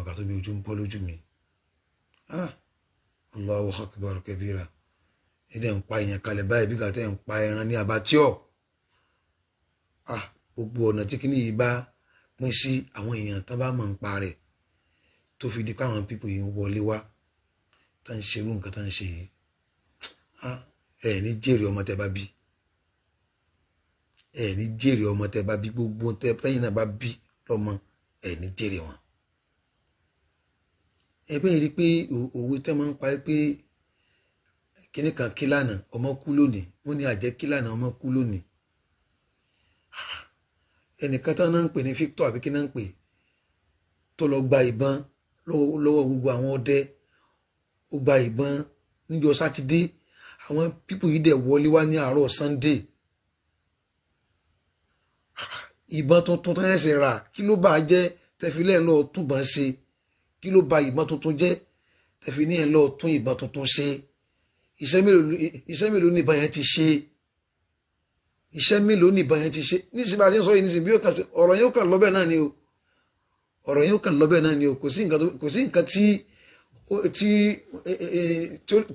Ìgbà tó bí ojú ń bọ́ lójú mi. Ah, Allahu akbar kabira. Ẹ̀dẹ̀ ń pa èèyàn kalẹ̀ báyìí bí gàtẹ́ ń pa ẹran ní abattoir. Ah, gbogbo ọ̀nà tí kíní yìí bá pín sí, àwọn èèyàn tán bá mọ̀ ń pa rẹ̀ tó fi di pé àwọn people yìí ń wọlé wá tá ń ṣerú nǹkan tá ń ṣe yìí, ah, ẹ ní jèrè ọmọ tẹ bá bí, ẹ ní jèrè ọmọ tẹ bá bí, gbogbo tẹ̀yin náà bá bí lọ́mọ, ẹ ní jèrè wọn. Ẹ bẹ́ẹ̀ rí i pé òwe tẹ́ máa ń pa pé kíní kan kí lánàá ọmọ kú lónìí, wọ́n ní àjẹ́ kí lánàá ọmọ kú lónìí. Ẹnìkan tán náà ń pè ní Victor àbí kí náà ń pè, tó lọ gba ìbọn lọ́wọ́ gbogbo àwọn ọdẹ, ó gba ìbọn níjọ́ Sátidé, àwọn people yìí dẹ̀ wọlé wá ní àárọ̀ Sunday. Ìbọn tuntun tó ṣẹ̀ṣẹ̀ rà, kí ló bá jẹ́ tẹ̀fílẹ̀ lọ túnbọ̀n ṣe? Kí ló ba ìbọn tuntun jẹ́ tẹ̀fí ní ẹ̀ lọ tún ìbọn tuntun ṣe? Iṣẹ́ mélòó ní ìbọn yẹn ti ṣe? Iṣẹ́ mélòó ní ìbọn yẹn ti ṣe? Nísìnyí bá a ti ń sọ yìí nísìnyí, bí ó kàn sí, ọ̀rọ̀ yẹn ó kàn lọ́bẹ̀ náà ni o, ọ̀rọ̀ yẹn ó kàn lọ́bẹ̀ náà ni o. Kò sí nǹkan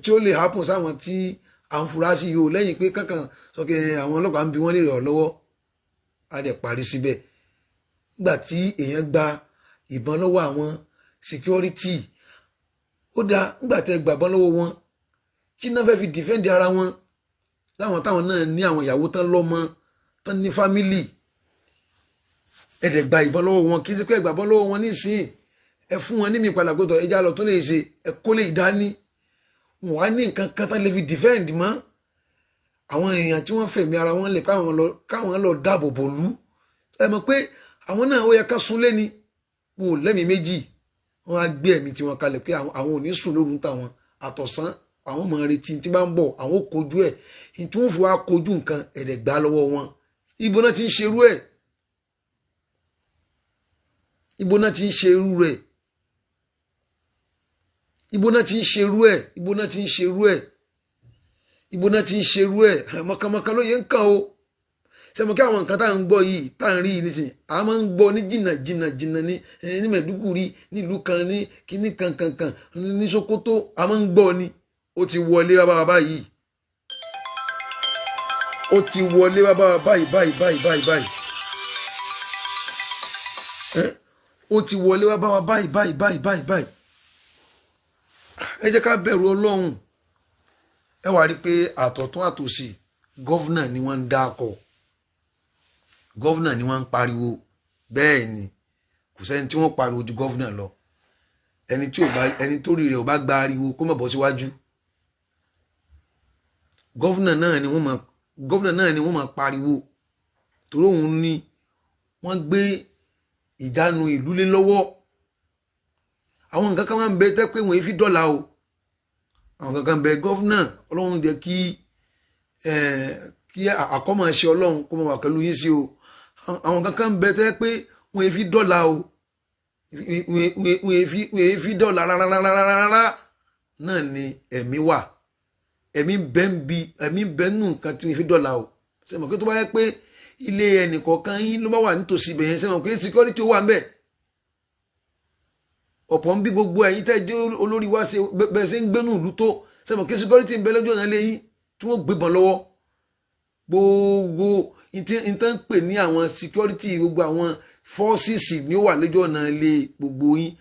tí ó lè happen sáwọn tí à ń fura sí yìí o, lẹ́yìn pé kankan sọ pé àwọn ọlọ́pàá ń bi wọ́n lè rọ̀ lọ́wọ́, á dẹ̀ parí síbẹ̀. Nígbà tí èèyàn gba ìbọn lọ́wọ́ àwọn security, ó dáa. Nígbà tẹ́ gbàbọn lọ́wọ́ wọn, kí náà fẹ́ fi defend ara wọn? Láwọn táwọn náà ní àwọn ìyàwó tán, lọ́mọ tán, ní family. Ẹ dẹ̀ gba ìbọn lọ́wọ́ wọn. Kí n ti pẹ́ gbàbọn lọ́wọ́ wọn nísìnyí, ẹ fún wọn ní mi padà pé tọ ẹja lọ tún lè ṣe, ẹ kó lè dání. Wọn á ní nǹkan kan tán lè fi defend mọ́ àwọn èèyàn tí wọ́n fẹ̀mí ara wọn lẹ̀ káwọn lọ dáàbò bò lú. Ẹ mọ̀ pé àwọn náà, ó yẹ ká súnlé ni, wọn ò lẹ́mìí méjì. Wọn á gbé ẹ̀mí tiwọn kalẹ̀ pé àwọn ò ní sùn lóru ń tà wọn àtọ̀sán, àwọn ọmọ retí tí bá ń bọ̀, àwọn ò kojú ẹ̀ tí wọ́n fi wá kojú nǹkan ẹ̀rẹ̀ gbá lọ́wọ́ wọn. Ibo náà ti ń ṣerú ẹ̀? Ibo náà ti ń ṣerú rẹ̀? Ibo náà ti ń ṣerú ẹ̀? Ibo náà ti ń ṣerú ẹ̀? Ibo náà ti ń ṣerú ẹ̀? Mọ̀kànmọ̀kàn ló yẹ ń kàn o. Sẹ́mo kí àwọn nǹkan tá à ń gbọ́ yìí, tá à ń rí yìí nísìnyí, a máa ń gbọ́ ní jìnnà jìnnà jìnnà, ní Mẹ̀dúgùrí, nílùú kan, ní kíní kankankan, ní Sókótó, a máa ń gbọ́ ni. Ó ti wọlé wá bá báyìí, ó ti wọlé wá bá báyìí báyìí báyìí báyìí báyìí. Ó ti wọlé wá bá wa báyìí báyìí báyìí báyìí báyìí. Ẹ jẹ́ ká bẹ̀rù Ọlọ́run. Ẹ wá rí i pé àtọ̀tún àtòsì, governor ni wọ́n ń dákọ̀, governor ni wọ́n ń pariwo. Bẹ́ẹ̀ ni, kò sẹ́ni tí wọ́n pariwo ju governor lọ. Ẹni tí ò bá, ẹni tó rí rẹ̀ ò bá gba ariwo, kó má bọ́ síwájú. Governor náà ni wọ́n máa pariwo, torí òun ni wọ́n gbé ìjánu ìlú lé lọ́wọ́. Àwọn nǹkan kan máa ń bẹ tẹ́ pé wọ́n fi dọ́là o. Àwọn nǹkan kan bẹ. Governor, Ọlọ́run jẹ́ kí àkọ́mọ̀ṣe Ọlọ́run kó máa wà pẹ̀lú yín sí o. Àwọn nǹkan kan bẹ tẹ́ pé wọ́n fi dọ́là o, wọ́n fi dọ́là rárárárárá náà ni ẹ̀mí wà. Ẹ̀mí bẹ́ẹ̀ ń bi, ẹ̀mí bẹ́ẹ̀ nù nǹkan tí wọ́n fi dọ́là o. Ṣe mọ̀ pé tó bá yẹ pé ilé ẹnìkọ̀ọ̀kan yín ló bá wà nítòsí ibẹ̀ yẹn, ṣe mọ̀ pé security ó wà ń bẹ̀? Ọ̀pọ̀ ń bí gbogbo ẹ̀yin tẹ́ jẹ́ olórí wa ṣe bẹ́ẹ̀ ṣe ń gbénú ìlú tó, ṣe mọ̀ pé security ń bẹ lọ́jọ́ náà lẹ́yìn tí wọ́n gbébọn lọ́wọ́? Gbogbo ìtàn ń pè ní àwọn security, gbogbo àwọn forces ni ó wà lójú ọ̀nà ilé gbogbo yín,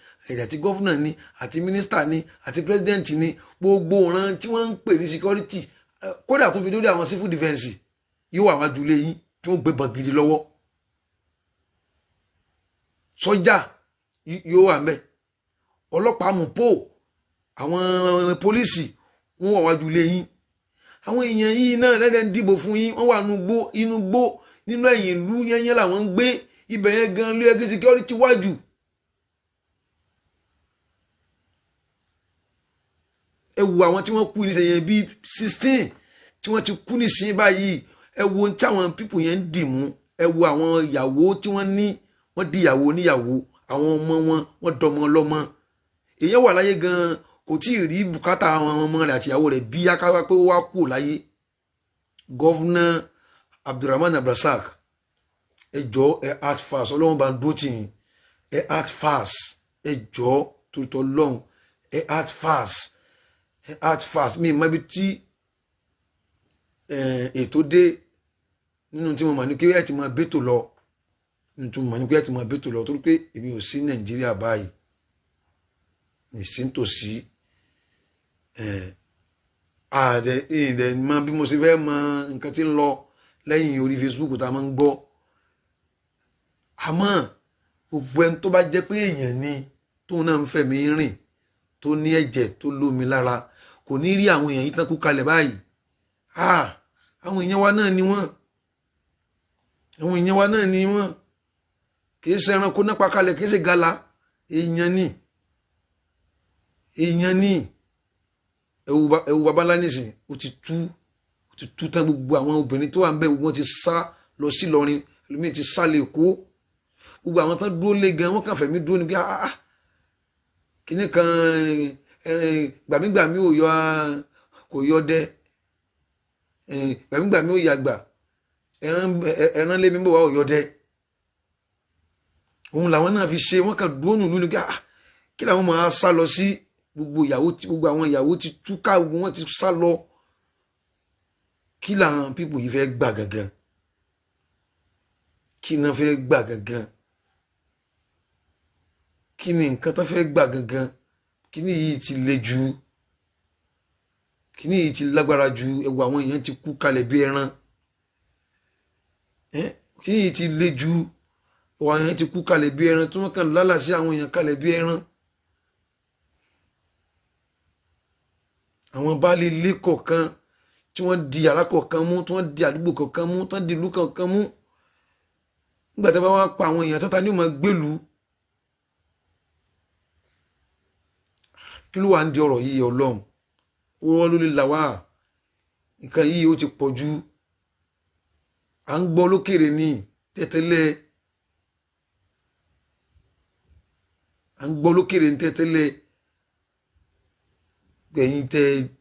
àti governor ni, àti minister ni, àti president ni, gbogbo ọ̀ràn tí wọ́n ń pè ní security, kódà tó fi dórí àwọn civil defence, yóò wà wájú ilé yín tí wọ́n gbébọn gidi lọ́wọ́. Sọ́jà yóò wà ńbẹ̀, ọlọ́pàá, mọ̀pó, àwọn pólísì, wọ́n wà wájú ilé yín. Àwọn èèyàn yìí náà lẹ́dẹ̀ ń dìbò fún yín, wọ́n wà inú gbó, nínú ẹ̀yìn ìlú yẹ́nyẹ́ làwọn ń gbé. Ibẹ̀ yẹn gan ló yẹ kí security wájú. Ẹ wo àwọn tí wọ́n kú nísìnyẹn, bíi 16 tí wọ́n ti kú nísìnyí báyìí. Ẹ wo ohun tí àwọn people yẹn ń dì mú. Ẹ wo àwọn ìyàwó tí wọ́n ní, wọ́n di ìyàwó níyàwó, àwọn ọmọ wọn, wọ́n dọmọ lọ́mọ. Èèyàn wà láyé gan kò tí ì rí bùkátà àwọn ọmọ rẹ̀ àti ìyàwó rẹ̀ bí akáwá pé ó wá kú láyé. Governor Abdulrahman Abdulrasaq, ẹ jọ, ẹ act fast. Ọlọ́run bá ń dúró tì yín. Ẹ act fast. Ẹ jọ̀ọ́, torítọ́ lọ́hùn, ẹ act fast, ẹ act fast. Mi mọ ibi tí ètò dé nínú tí mo mọ̀ ní kí ẹ ti máa bẹ́tò lọ, nínú tí mo mọ̀ ní kí ẹ ti máa bẹ́tò lọ, torí pé èmi ò sí Nàìjíríà báyìí, mi sí nítòsí. Àdẹ ìdẹ mọ bí mo ṣe fẹ́ mọ nǹkan tí ń lọ lẹ́yìn orí Facebook tá a máa ń gbọ́. Àmọ́ gbogbo ẹni tó bá jẹ́ pé èèyàn ni, tóun náà ń fẹ̀mí rìn, tó ní ẹ̀jẹ̀ tó lómi lára, kò ní rí àwọn èèyàn yìí tán kú kalẹ̀ báyìí. Àwọn èèyàn wa náà ni wọ́n, àwọn èèyàn wa náà ni wọ́n. Kì í ṣe ẹranko náà pa kalẹ̀, kì í ṣe gala, èèyàn ni, èèyàn ni. Ẹ̀wù babalá nísìn, ó ti tú, ó ti tú tán. Gbogbo àwọn obìnrin tó wà ń bẹ, gbogbo wọn ti sá lọ sí Ìlọrin, ẹlòmíín ti sá lè kó. Gbogbo àwọn tán dúró lé gan, wọn kàn fẹ̀mí dúró ní bí kíní kan. Gbàmígbàmí ò yọ, kò yọ dẹ, gbàmígbàmí ò yàgbà, ẹran lé mi bò wá ò yọ dẹ. Òun làwọn náà fi ṣe, wọn kàn dúró nùlú ní bí kí làwọn máa sá lọ sí. Gbogbo ìyàwó tí gbogbo àwọn ìyàwó ti túká, gbogbo wọn ti sá lọ. Kí làwọn people yìí fẹ́ gbà gangan? Kí náà fẹ́ gbà gangan? Kí ni nǹkan tó fẹ́ gbà gangan? Kí ni yìí ti le jù? Kí ni yìí ti lágbára jù? Ẹwọ àwọn èèyàn ti kú kalẹ̀ bí ẹran. Kí ni yìí ti le jù? Ẹwọ àwọn èèyàn ti kú kalẹ̀ bí ẹran, tí wọ́n kàn lálà sí àwọn èèyàn kalẹ̀ bí ẹran. Àwọn baálé ilé kọ̀ọ̀kan tí wọ́n di yàrá kọ̀ọ̀kan mú, tí wọ́n di àdúgbò kọ̀ọ̀kan mú, tí wọ́n di ìlú kọ̀ọ̀kan mú, nígbà tí wọ́n bá wá pa àwọn èèyàn tọ́ta ní ó máa gbèlú. Kí ló wà ń di ọ̀rọ̀ yìí? Ọlọ́run wọ́n ló lè là wá. Nǹkan yìí ó ti pọ̀ jù, à ń gbọ́ lókèrè ní tẹ́tẹ́lẹ̀, à ń gbọ́ lókèrè ní tẹ́tẹ́lẹ̀. Gbẹ̀yìn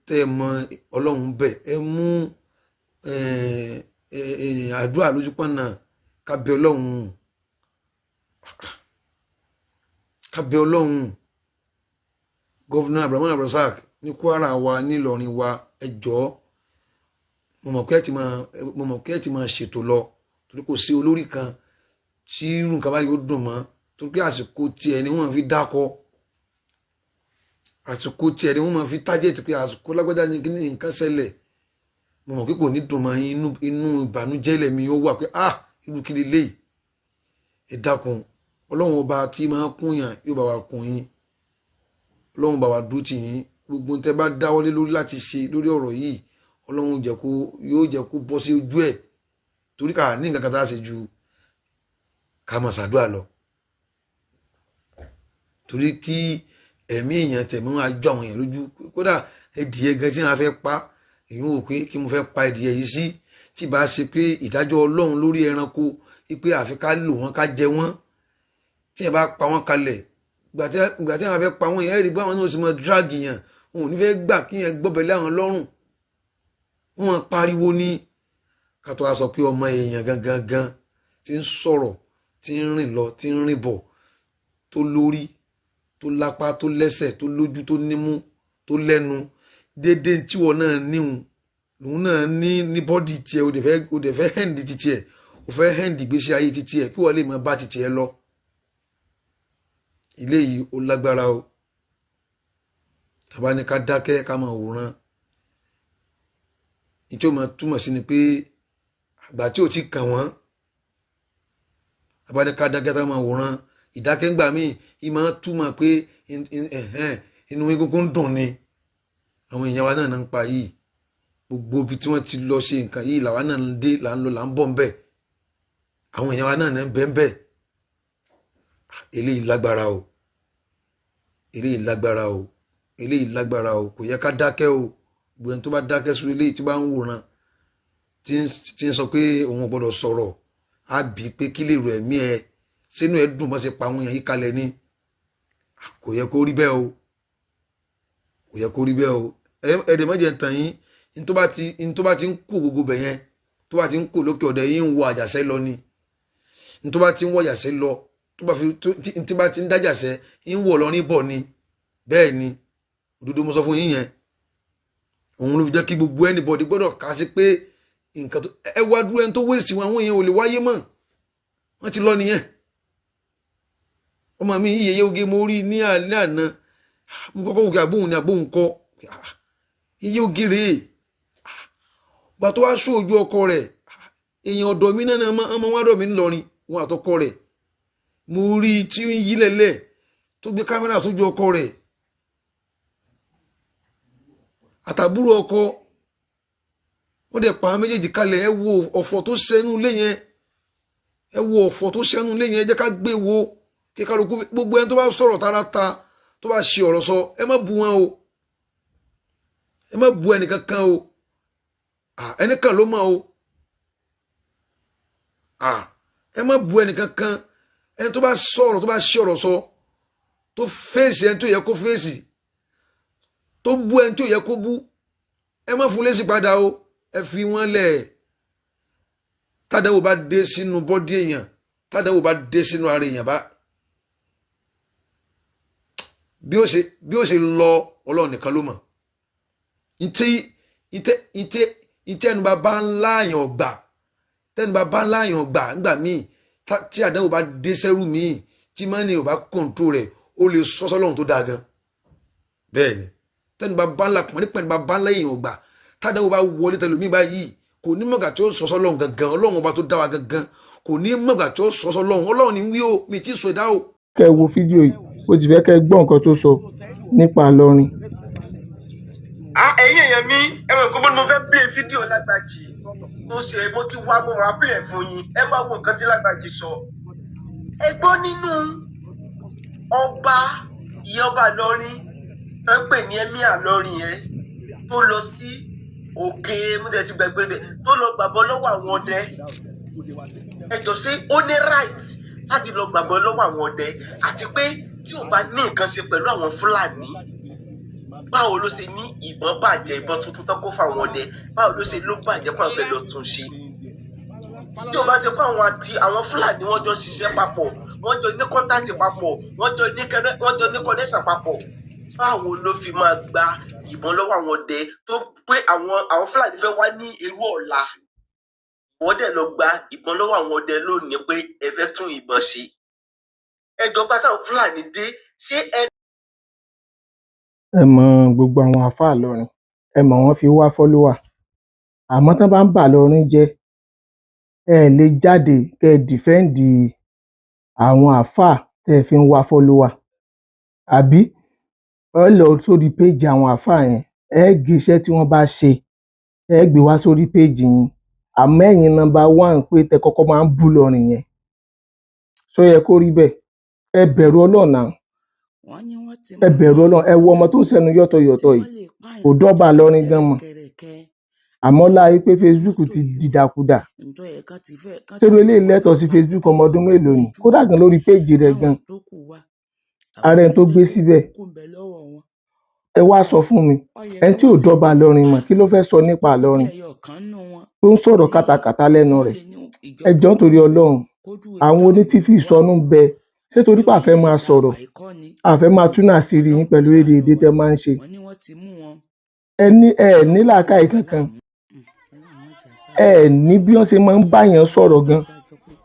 tẹ́ mọ Ọlọ́run bẹ̀, ẹ mú àdúrà lójúpọ̀nà, ká bẹ̀ Ọlọ́run, ká bẹ̀ Ọlọ́run. Gọ́fúnà Abraham Abdulrasaq ní Kwara wa, nílọrin wa, ẹ jọ̀ọ́, mo mọ̀ pé ẹ ti máa ṣètò lọ, torí kò sí olórí kan tí irú nǹkan báyìí ó dùn mọ́, torí pé àsìkò tiẹ̀ ni wọ́n fi dákọ, àsìkò tiẹ̀ ni wọ́n máa fi tájẹ̀tì pé àsìkò lágbájá ni kíní nǹkan ṣẹlẹ̀. Mo mọ̀ pé kò ní dùn mọ́ inú ìbànújẹ́ lẹ̀mí ó wà pé ah, irú kí leléyìí. Ẹ dákun, Ọlọ́run ọba tí máa kún yàn yóò bá wa kún yín, Ọlọ́run bá wa dúró tì yín. Gbogbo tẹ́ bá dáwọ́lé lórí láti ṣe lórí ọ̀rọ̀ yìí, Ọlọ́run yóò jẹ́ kó bọ́ sí ojú ẹ̀, torí ká ní nǹkan kan tá a ṣe ju ká máa ṣàdúrà lọ, torí kí ẹ̀mí èèyàn tẹ̀mí wọn àjọ àwọn èèyàn lójú. Kódà ẹdìyẹ gan tí wọn fẹ́ pa, èyí wò pé kí mo fẹ́ pa ẹdìyẹ yìí sí, tí bá ṣe pé ìdájọ́ Ọlọ́run lórí ẹranko wípé àfi ká lò wọ́n ká jẹ wọ́n, tí ẹ bá pa wọ́n kalẹ̀, ìgbà tí wọn fẹ́ pa wọ́n yẹn, ẹ̀rí báwọn náà sì mọ dírágì yẹn, wọn ò ní fẹ́ gbà kí yẹn gbọ́bẹ̀lẹ́ àwọn lọ́rùn, wọn pariwo ní. Ká tó wá sọ pé ọmọ èèyàn gangan gan tí ń sọ̀rọ̀, tí ń rìn lọ, tí ń rìn bọ̀, tó lórí, tó lápá, tó lẹ́sẹ̀, tó lójú, tó nímú, tó lẹ́nu, déédéé tíwọ náà níhun lòun náà ní ní bọ́dì tiẹ̀. O dẹ̀ fẹ́ hẹ́ǹdì ti tiẹ̀, o fẹ́ hẹ́ǹdì ìgbésí ayé ti tiẹ̀, kí wọ́n lè máa bá ti tiẹ̀ lọ. Ilé yìí ó lágbára o. Tàbá ní ká dákẹ́ ká máa wòran, ní tí ó máa túmọ̀ sí ni pé àgbà tí ò ti kàn wọ́n. Tàbá ní ká dákẹ́ ká máa wòran, ìdákẹ́ngbà míì ìmọ̀ túmọ̀ pé inú egungun ń dùn ni. Àwọn èèyàn wa náà ń pa yìí, gbogbo ibi tí wọ́n ti lọ ṣe nǹkan yìí làwa náà ń dé, là ń lọ, là ń bọ̀ ń bẹ̀. Àwọn èèyàn wa náà ń bẹ̀ ń bẹ̀. Eléyìí lágbára o, eléyìí lágbára o, eléyìí lágbára o. Kò yẹ ká dákẹ́ o. Gbogbo ẹni tó bá dákẹ́ sórí eléyìí, tí bá ń wòran, tí ń sọ pé òun ò gbọ́dọ̀ sọ̀rọ̀, á bí pé kí lè rò ẹ̀mí ẹ sínú ẹ dùn bọ́n ṣe pa àwọn èèyàn yìí kalẹ̀ ni. Kò yẹ kó rí bẹ́ẹ̀ o, kò yẹ kó rí bẹ́ẹ̀ o. Ẹ̀ẹ́dẹ̀ mọ́jẹ̀ ń tàn yín. Ní tó bá ti ń kó gbogbo bẹ̀ yẹn, tó bá ti ń kó lókè ọ̀dẹ̀ yín ń wọ àjàṣẹ́ lọ ni. Ní tó bá ti ń wọ àjàṣẹ́ lọ, Tó bá fi tí bá ti ń dájà sẹ́ ń wọ̀ lọ́rin bọ̀ ni. Bẹ́ẹ̀ ni, òdodo mo sọ fún yín yẹn. Òun ló fi jẹ́ kí gbogbo anybody gbọ́dọ̀ kà sí pé nǹkan tó ẹ wá dúró, ẹni tó wéèsì wọn, àwọn èèyàn ò lè wáyé mọ́, wọ́n ti lọ nìyẹn. Ọmọ mi yíyẹ oge mo rí ní alẹ́ àná, mo kọ́kọ́ wò kí agbóhùn ni agbóhùn kọ́ iye oge rèé. Gbà tó wá sún ojú ọkọ rẹ̀, èèyàn ọ̀dọ̀ mi náà, ọmọ wa dọ̀ mí ńlọrin wọn àtọkọ rẹ̀, mo rí i tí ń yí lẹ̀lẹ̀ tó gbé kámẹ́rà sójú ọkọ rẹ̀ àtàbúrò ọkọ. Wọ́n dẹ̀ pa àwọn méjèèjì kalẹ̀. Ẹ wo ọ̀fọ̀ tó sẹ́nu lé yẹn, ẹ wo ọ̀fọ̀ tó sẹ́nu lé yẹn. Ẹ jẹ́ ká gbé wo kí kálukú gbogbo ẹni tó bá sọ̀rọ̀ tara ta, tó bá ṣe ọ̀rọ̀ sọ, ẹ má bu wọn o, ẹ má bu ẹnìkankan o. Ẹnìkan ló mọ̀ o. Ẹ má bu ẹnìkankan. Ẹni tó bá sọ̀rọ̀, tó bá ṣe ọ̀rọ̀ sọ, tó fèsì ẹni tó yẹ kó fèsì, tó bú ẹni tó yẹ kó bú, ẹ má fún lésì padà o, ẹ fi wọ́n lẹ̀. Tádàwọ̀ bá dé sínú bọ́dí èèyàn, tádàwọ̀ bá dé sínú ara èèyàn, bá bí ó ṣe lọ, Ọlọ́run nìkan ló mọ̀. Ntí ẹnu bá bá ńlá àyàn gbà, tẹnu bá bá ńlá àyàn gbà ńgbà míì, tí àdánwò bá dé sẹ́rù míì, tí mọ́ni ò bá kọ̀ǹtró rẹ̀, ó lè sọ́sọ́ lọ́run tó dáa gan. Bẹ́ẹ̀ ni, tẹnu bá bá ńlá pọ̀n nípa ẹnu bá bá ńlá èèyàn gbà, tádánwò bá wọlé tẹlómi báyìí, kò ní mọ̀gà tí ó sọ́sọ́ lọ́run gangan. Ọlọ́run ọba tó dá wa gangan kò ní mọ̀gà tí ó sọ́sọ́ lọ́run. Ọlọ́run ni wí o, mi ti sọ ẹ̀dá o. Kẹ́ ẹ wo fídíò yìí, ó ti fẹ́ kẹ́ ẹ gbọ́ nǹkan tó sọ nípa Ìlọrin. Ẹ̀yin èèyàn mi, ẹ mọ̀ pé mo fẹ́ play fídíò Lágbàjì tó ṣe, mo ti wá, mo wá play ẹ̀ fún yín. Ẹ máa wo nǹkan tí Lágbàjì sọ. Ẹ gbọ́ nínú ọba ìyẹn, ọba Ìlọrin tó ń pè ní Emir Ìlọrin yẹn, tó lọ sí òkè múdẹ tí gbẹgbẹ bẹ, tó lọ gbàgbọ́ lọ́wọ́ àwọn ọdẹ. Ẹ jọ, ṣé ó ní right láti lọ gbàgbọ́ lọ́wọ́ àwọn ọdẹ? Àti pé tí ò bá ní nǹkan ṣe pẹ̀lú àwọn Fúlàní, báwo ló ṣe ní ìbọn bàjẹ́, ìbọn tuntun tó kó fáwọn ọdẹ, báwo ló ṣe ló bàjẹ́ pé àwọn fẹ́ lọ tún ṣe? Tí o bá ṣe pé àwọn àti àwọn Fúlàní wọ́n jọ ṣiṣẹ́ papọ̀, wọ́n jọ ní contact papọ̀, wọ́n jọ ní connection papọ̀, báwo ló fi máa gba ìbọn lọ́wọ́ àwọn ọdẹ tó pé àwọn Fúlàní fẹ́ wá ní irú ọ̀la? Wọ́n dẹ̀ lọ gba ìbọn lọ́wọ́ àwọn ọdẹ lónìí pé ẹ fẹ́ tún ìbọn ṣe. Ẹjọ́ bá táwọn Fúlàní dé, ṣé ẹ Ẹ mọ gbogbo àwọn àáfàá Ìlọrin, ẹ mọ̀ wọ́n fi wá follower, àmọ́ tán bá ń bà Ìlọrin jẹ́, ẹ lè jáde kẹ́ ẹ defend àwọn àáfàá tẹ́ ẹ fi ń wá follower. Àbí ẹ lọ sórí péèjì àwọn àáfàá yẹn, ẹ gé iṣẹ́ tí wọ́n bá ṣe, ẹ gbé wá sórí péèjì yín, àmọ́ ẹ̀yin number one pé tẹ kọ́kọ́ máa ń bú Ìlọrin yẹn, ṣó yẹ kó rí bẹ́ẹ̀? Ẹ bẹ̀rù Ọlọ́run náà. Wọ́n ní wọ́n ti Ẹ mú bẹ̀rù Ọlọ́run. Ẹ wo ọmọ tó ń sẹnu tí yọ́tọ̀yọ̀tọ̀ yìí, wọ́n lè kò pààyàn dọ́ba Ìlọrin gan mọ̀, kẹ̀rẹ̀kẹ́. Àmọ́ láyé pé Facebook mọ́tò ti yìí dìdàkudà. Ǹtọ́ yẹ kán ti fẹ́ kán ti Ṣérú mú eléyìí wọn lẹ́tọ̀ọ́ sí pa Facebook? Ọmọ ọdún mélòó ni? lójú Kódà gan lórí péèjì rẹ̀ táwọn gan, tó kù wà ara àwọn ẹni tó tó jẹ́ gbé pé síbẹ̀. kókó ń bẹ lọ́wọ́ wọn. Ẹ wá sọ fún mi, Ó yẹ ẹni kí tí ò wọ́n ti dọ́ba Ìlọrin mọ̀, kí ló fẹ́ sọ nípa kí Ìlọrin ẹyọ kan nù wọn tó ń sọ̀rọ̀ tí kátàkátà lẹ́nu wọ́n rẹ̀? lè ní Ẹ ìjọba jọ̀ọ́, nítorí Ọlọ́run, kójú àwọn táwọn onítìfì èèyàn wà ìsọnù ń bẹ. Ṣé torí pé àfẹ́ lórílẹ̀ máa tá a sọ̀rọ̀, wà yìí kọ́ ni? Àfẹ́ máa túnà àṣírí yín Ọlọ́run pẹ̀lú ṣàánú rédèrèdè wa. tẹ́ máa ń ṣe? Wọ́n ní wọ́n ti mú wọn. Ẹ ní ẹ ní làákàyè kankan. Láàmú. Ọlọ́run má jẹ́ á Ẹ ṣàìsàn. ní bí wọ́n ṣe máa ń báyàn sọ̀rọ̀ gan. Dájọ́ pé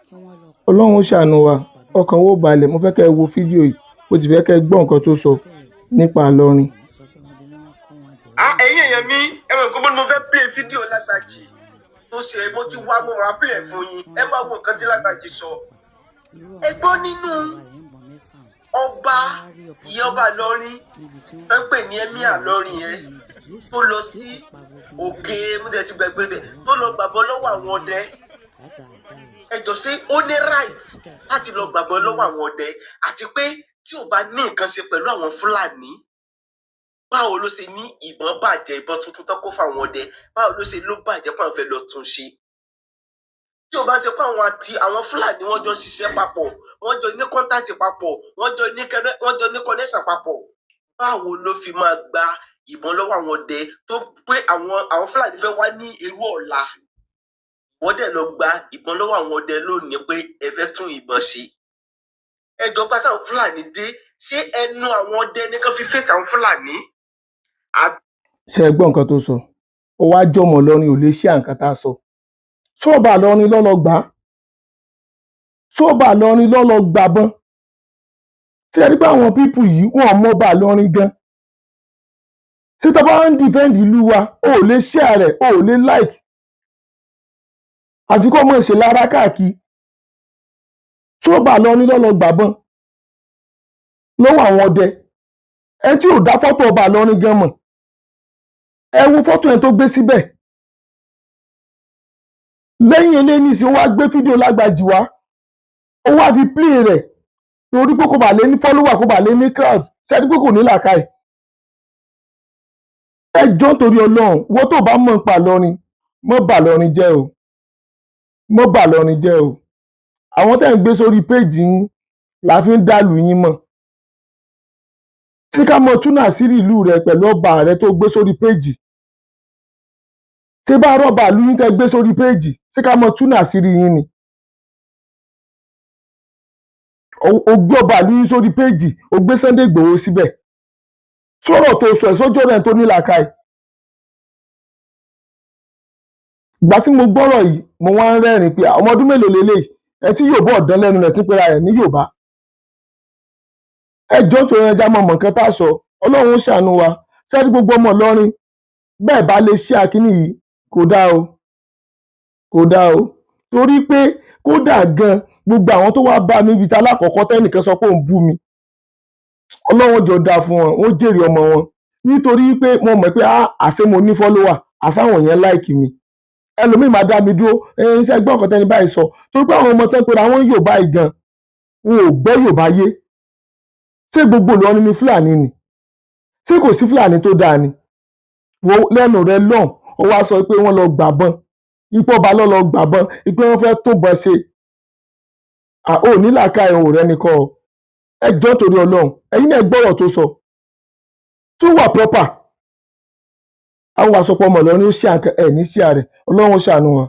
kí wọ́n lọ Ọlọ́run ó ṣàánú wa, pa bí wọ́n ọkàn ṣe wo balẹ̀. Mo fẹ́ kẹ́ ẹ wo fídíò yìí, mo sì fẹ́ kẹ́ ẹ gbọ́ nǹkan tó sọ bẹ́ẹ̀ nípa Ìlọrin. ní sọ pé wọ́n lè ní wọ́n kó wọn dẹ̀ Ẹ̀yin èèyàn mi, ẹ mọ̀ pé mo fẹ́ play fídíò Lágbàjì tó ṣe, mo ti wá, mo wá play ẹ̀ fún yín. Ẹ máa wo nǹkan tí Lágbàjì sọ. Ẹ gbọ́ nínú ọba ìyẹn, ọba Ìlọrin tó ń pè ní Emir Ìlọrin yẹn, tó lọ sí òkè múdẹ tí gbẹgbẹ bẹ, tó lọ gbàgbọ́ lọ́wọ́ àwọn ọdẹ. Ẹ jọ, ṣé ó ní right láti lọ gbàgbọ́ lọ́wọ́ àwọn ọdẹ? Àti pé tí ò bá ní nǹkan ṣe pẹ̀lú àwọn Fúlàní, báwo ló ṣe ní ìbọn bàjẹ́, ìbọn tuntun tó kó fáwọn ọdẹ, báwo ló ṣe ló bàjẹ́ pé àwọn fẹ́ lọ tún ṣe? Tí o bá ṣe pé àwọn àti àwọn Fúlàní wọ́n jọ ṣiṣẹ́ papọ̀, wọ́n jọ ní contact papọ̀, wọ́n jọ ní connection papọ̀, báwo ló fi máa gba ìbọn lọ́wọ́ àwọn ọdẹ tó pé àwọn Fúlàní fẹ́ wá ní irú ọ̀la? Wọ́n dẹ̀ lọ gba ìbọn lọ́wọ́ àwọn ọdẹ lónìí pé ẹ fẹ́ tún ìbọn ṣe. Ẹjọ́ bá táwọn Fúlàní dé, ṣé ẹnu àwọn ọdẹ ní kán fi fèsì àwọn Fúlàní? Ṣe é gbọ́ nǹkan tó sọ? Ó wá jọmọ lọrin, ò lè ṣe àǹkan tá a sọ. Sóòbà lọrin lọ́lọ́ gbà á, sóòbà lọrin lọ́lọ́ gbàbọn. Ṣé ẹ rí pé àwọn people yìí, wọn mọ ọba lọrin gan? Ṣé tá a bá ń defend ìlú wa, ó lè share rẹ̀, ó lè like, àfi kó mọ̀ ṣe lára káàkiri? Sóòbà lọrin lọ́lọ́ gbàbọn lọ́wọ́ àwọn ọdẹ? Ẹ tí ò dá fọ́tò ọba lọrin gan mọ̀, ẹ wo fọ́tò yẹn tó gbé síbẹ̀. Lẹ́yìn eléyìí nísìnyí, ó wá gbé fídíò Lágbàjì wá, ó wá fi play rẹ̀ torí pé kó bà lé ní follower, kó bà lé ní crowd. Ṣẹ́ni pé kò ní làákàyè? Ẹ jọ̀ọ́, nítorí Ọlọ́run, wọ́n tó bá mọ̀ ń pa lọrin, mọ́ bà lọrin jẹ́ o, mọ́ bà lọrin jẹ́ o. Àwọn tẹ́ ń gbé sórí péèjì yín la fi ń dàlù yín mọ̀. Tí ká mọ túnà àṣírí ìlú rẹ pẹ̀lú ọba rẹ tó gbé sórí péèjì? Ṣé bá rọ́bà ìlú yín tẹ́ gbé sórí péèjì, ṣé ká mọ túnà àṣírí yín ni? O gbé ọba ìlú yín sórí péèjì, o gbé Sunday Igboho síbẹ̀. Sọ̀rọ̀ tó sọ ẹ̀ sọ́jọ́ rẹ̀ tó ní làákàyè. Ìgbà tí mo gbọ́rọ̀ yìí, mo wá ń rẹ́rìn-ín pé ọmọ ọdún mélòó leléyìí, ẹ tí Yorùbá ọ̀dán lẹ́nu rẹ̀ tí ń pera rẹ̀ ní Yorùbá. Ẹ jọ̀ọ́, tó ẹja mọ̀ mọ̀ nǹkan tá a sọ. Ọlọ́run ó ṣàánú wa. Sẹ́ni gbogbo ọmọ Ìlọrin bẹ́ẹ̀ bá lè ṣe àkíní yìí, kò dáa o, kò dáa o, torí pé kódà gan, gbogbo àwọn tó wá bá mi ibi tá alákọ̀ọ́kọ́ tẹ́nìkan sọ pé òun bú mi, Ọlọ́run jọ dáa fún wọn, wọ́n jèrè ọmọ wọn, nítorí pé mo mọ̀ pé àṣé mo ní follower, àṣàwọn yẹn like mi. Ẹlòmíì máa dá mi dúró, ẹ ń ṣe gbọ́ nǹkan tẹ́ni báyìí sọ, torí pé àwọn ọmọ tẹ́ ń pera àwọn Yorùbá yìí gan, wọn ò gbọ́ Yorùbá yé. Ṣé gbogbo Ìlọrin ni Fúlàní ni? Ṣé kò sí Fúlàní tó dáa ni? Wo lẹ́nu rẹ lọ́hùn, ó wá sọ pé wọ́n lọ gbàbọn, ipò ọba lọ́ lọ gbàbọn, ipò wọn fẹ́ tó bọ́ ṣe. Ò ní làákàyè òun rẹ nìkan o. Ẹ jọ̀ọ́, torí Ọlọ́run, ẹ̀yin náà gbọ́rọ̀ tó sọ tó wà proper. Àwọn àsopọ̀ ọmọ Ìlọrin ó ṣe ẹ̀ ní ṣíà rẹ̀. Ọlọ́run ó ṣàánú wọn.